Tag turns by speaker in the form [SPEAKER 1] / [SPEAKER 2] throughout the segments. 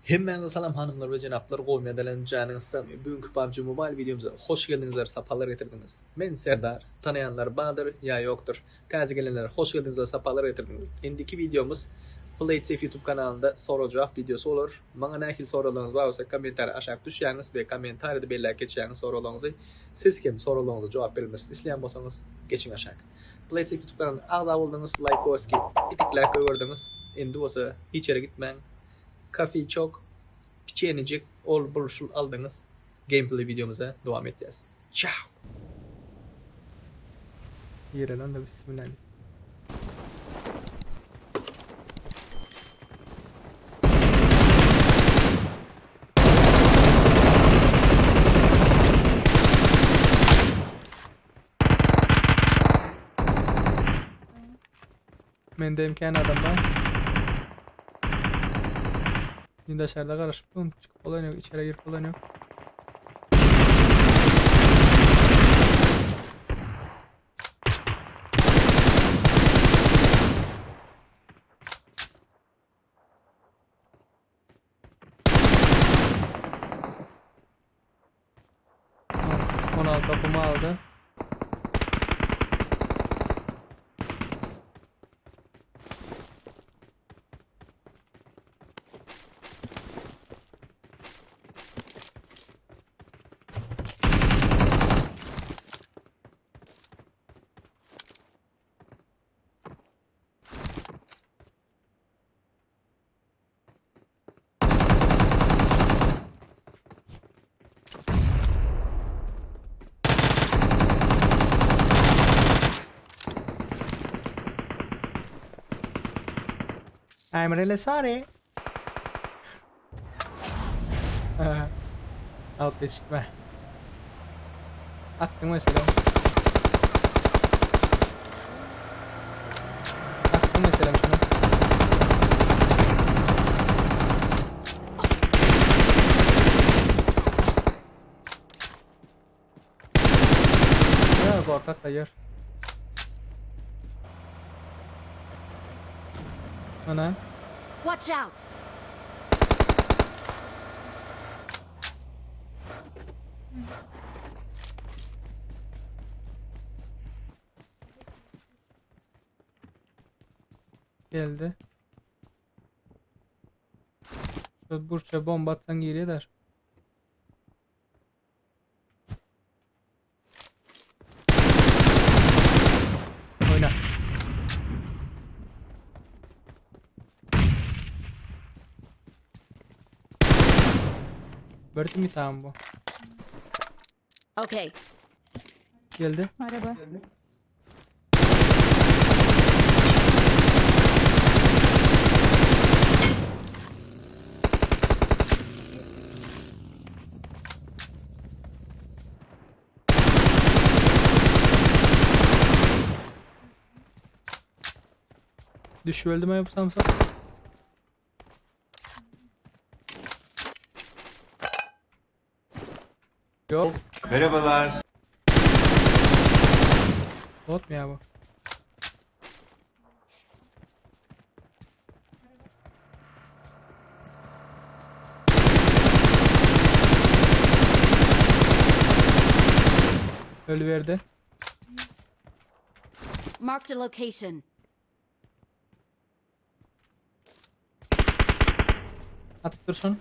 [SPEAKER 1] Hemmäňize salam hanymlar we jenaplar gowy medelen janyňyz sagmy bu günki PUBG Mobile wideomyza hoş geldiňizler sapalar getirdiňiz men Serdar tanaýanlar bardyr ýa ýokdur täze gelenler hoş geldiňizler sapalar getirdiňiz indiki wideomyz Play Safe YouTube kanalynda sorag jogap wideosy bolar maňa nähili soraglaryňyz bar bolsa kommentariýa aşak düşýäňiz we kommentariýada belläp geçýäňiz soraglaryňyzy siz hem soraglaryňyza jogap berilmesini isleýän bolsaňyz geçiň aşak Play Safe YouTube kanalyna agza bolduňyz laýk goski pitikläp goýberdiňiz indi bolsa hiç ýere gitmäň Kofeçok, piçenijik, ol bul şul aldyňyz. Gameplay wideomyza dowam etýäs. Çao!
[SPEAKER 2] Gireli onda bismillah diýip. Mende imkan adam bar. Şimdi dışarıda karışıp durun. Çıkıp olan yok, içeri girip olan yok. 16 topumu aldı. I'm really sorry. Alyp geçitme. Atdyň meselem. Atdyň meselem şunu. Ya korkak da yer. Ana.
[SPEAKER 3] Watch out!
[SPEAKER 2] Geldi. Şu burça bomba atsan geri eder. Oyna. Berdi mi tamam bu?
[SPEAKER 3] Okay.
[SPEAKER 2] Geldi.
[SPEAKER 4] Araba.
[SPEAKER 2] Düş öldü mü yapsam sen? Yok.
[SPEAKER 5] Merhabalar.
[SPEAKER 2] Bot mu ya bu? Ölüverdi.
[SPEAKER 3] Marked a location.
[SPEAKER 2] Atıp dursun.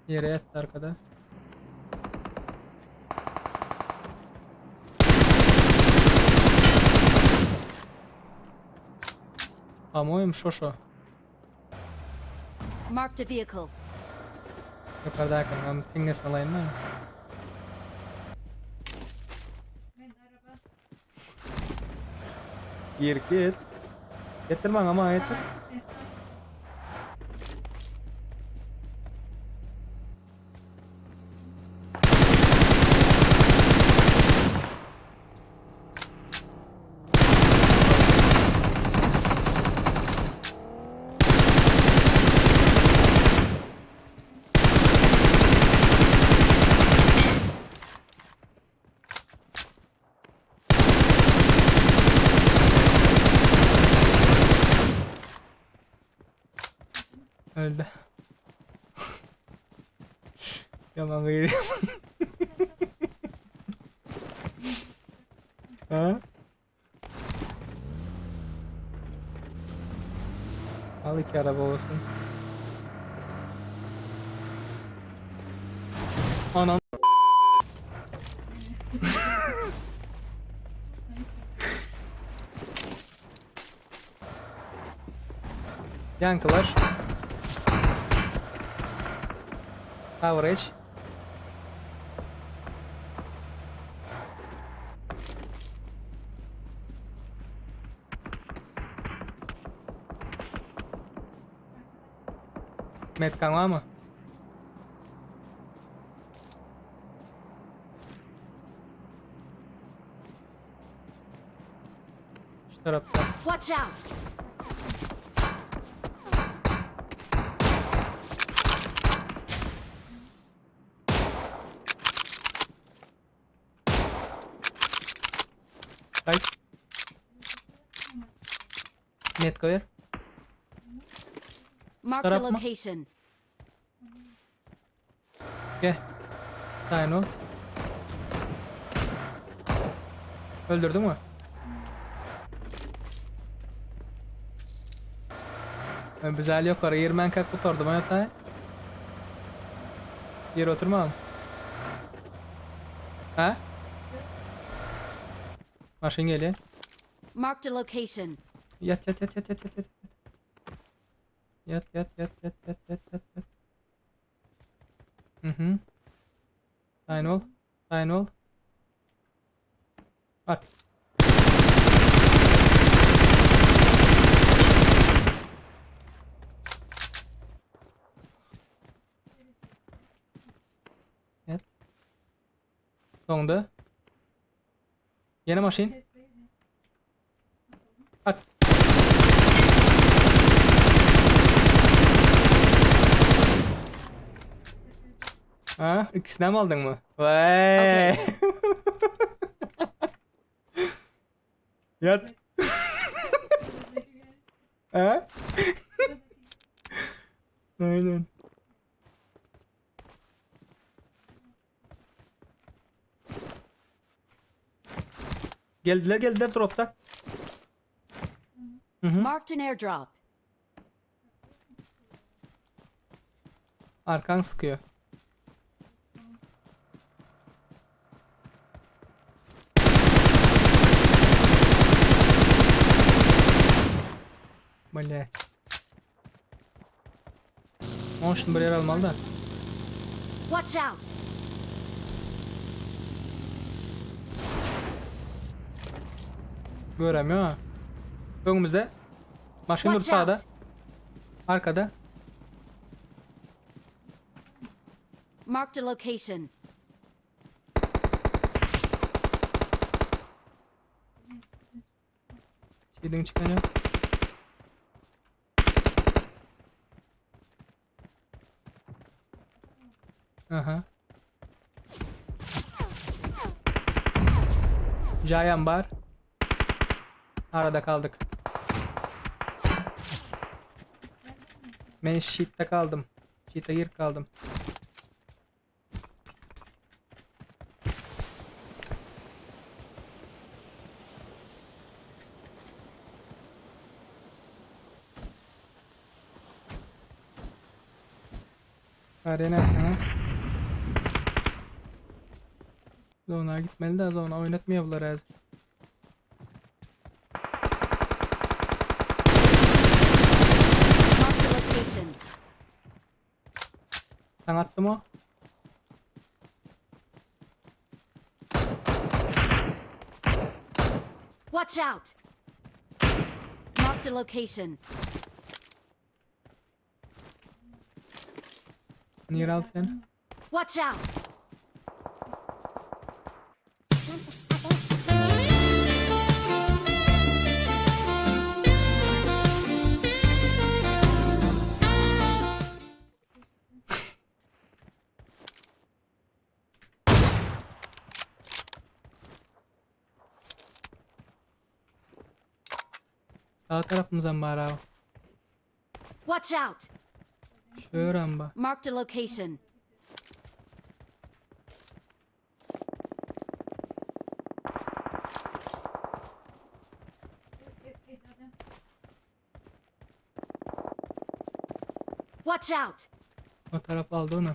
[SPEAKER 2] Yere yattı arkada. По-моему, şo-şo.
[SPEAKER 3] Marked a vehicle.
[SPEAKER 2] Yukarıdayken ben pingesini alayım da. Gir git. Getir bana ama getir. Öldü. Yaman gıyır. Ha? Al iki araba olsun. Anam. Yankılar. Coverage. Metkan var mı? Şu tarafta.
[SPEAKER 3] Watch out!
[SPEAKER 2] Kayıt. Metka ver.
[SPEAKER 3] Marked a
[SPEAKER 2] Taraf mı?
[SPEAKER 3] location.
[SPEAKER 2] Gel. Sakin ol. Öldürdün mü? Ben güzel yukarı 20 kalk kurtardım hayata. Yer oturmam. Ha? Maşın geliyor.
[SPEAKER 3] Marked a location.
[SPEAKER 2] Yat yat yat yat yat yat yat. Yat yat yat yat yat yat yat yat. Hı hı. Sakin ol. Sakin ol. At. Yat. Dondu. Yeni maşin. At. Ha, ikisini mi aldın mı? Vay.
[SPEAKER 3] Okey.
[SPEAKER 2] Yat. Ha? Aynen. Geldiler geldiler dropta. Hı hı.
[SPEAKER 3] Marked an airdrop.
[SPEAKER 2] Arkan sıkıyor. Bale. Motion bir yer almalı da.
[SPEAKER 3] Watch out!
[SPEAKER 2] Göremiyor ha. Önümüzde. Maşın dur
[SPEAKER 3] Watch
[SPEAKER 2] sağda.
[SPEAKER 3] out!
[SPEAKER 2] Arkada.
[SPEAKER 3] Marked a location.
[SPEAKER 2] Şeyden çıkan yok. Aha. Giant bar. Arada kaldık. Ben sheet'te kaldım. Sheet'e gir kaldım. Arena sana. Zona gitmeli de zona oynatmıyorlar hazır.
[SPEAKER 3] Marked a location.
[SPEAKER 2] Sen attı mı? o?
[SPEAKER 3] Watch out! Marked a location.
[SPEAKER 2] Niye aldı seni?
[SPEAKER 3] Watch out!
[SPEAKER 2] Sağ tarafımıza mı bari abi?
[SPEAKER 3] Watch out!
[SPEAKER 2] Şöram ba.
[SPEAKER 3] Marked a location. Watch out!
[SPEAKER 2] O taraf aldy ony.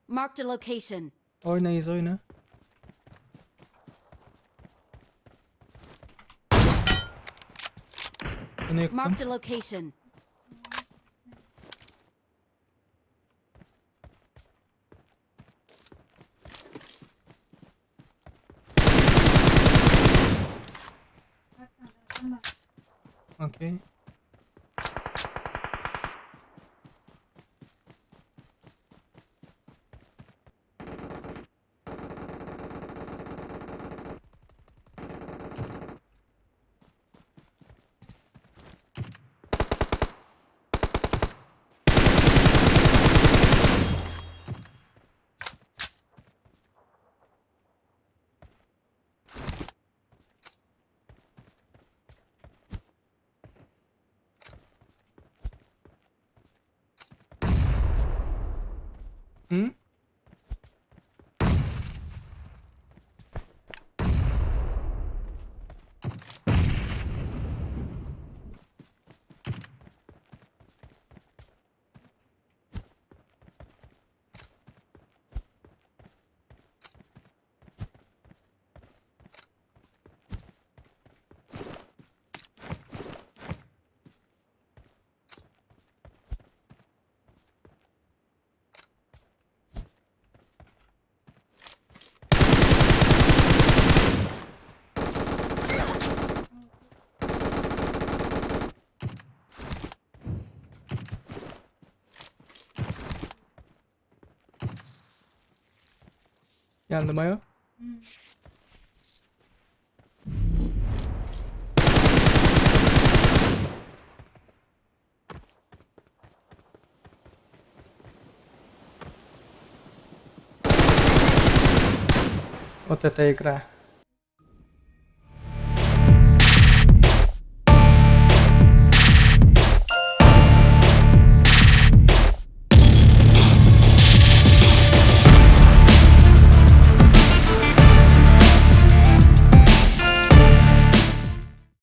[SPEAKER 3] Marked a location.
[SPEAKER 2] Oýna yz oýna. Bunu ýykdym.
[SPEAKER 3] Marked a location.
[SPEAKER 2] Okey. Hı? Ýandy maýo. Вот это игра.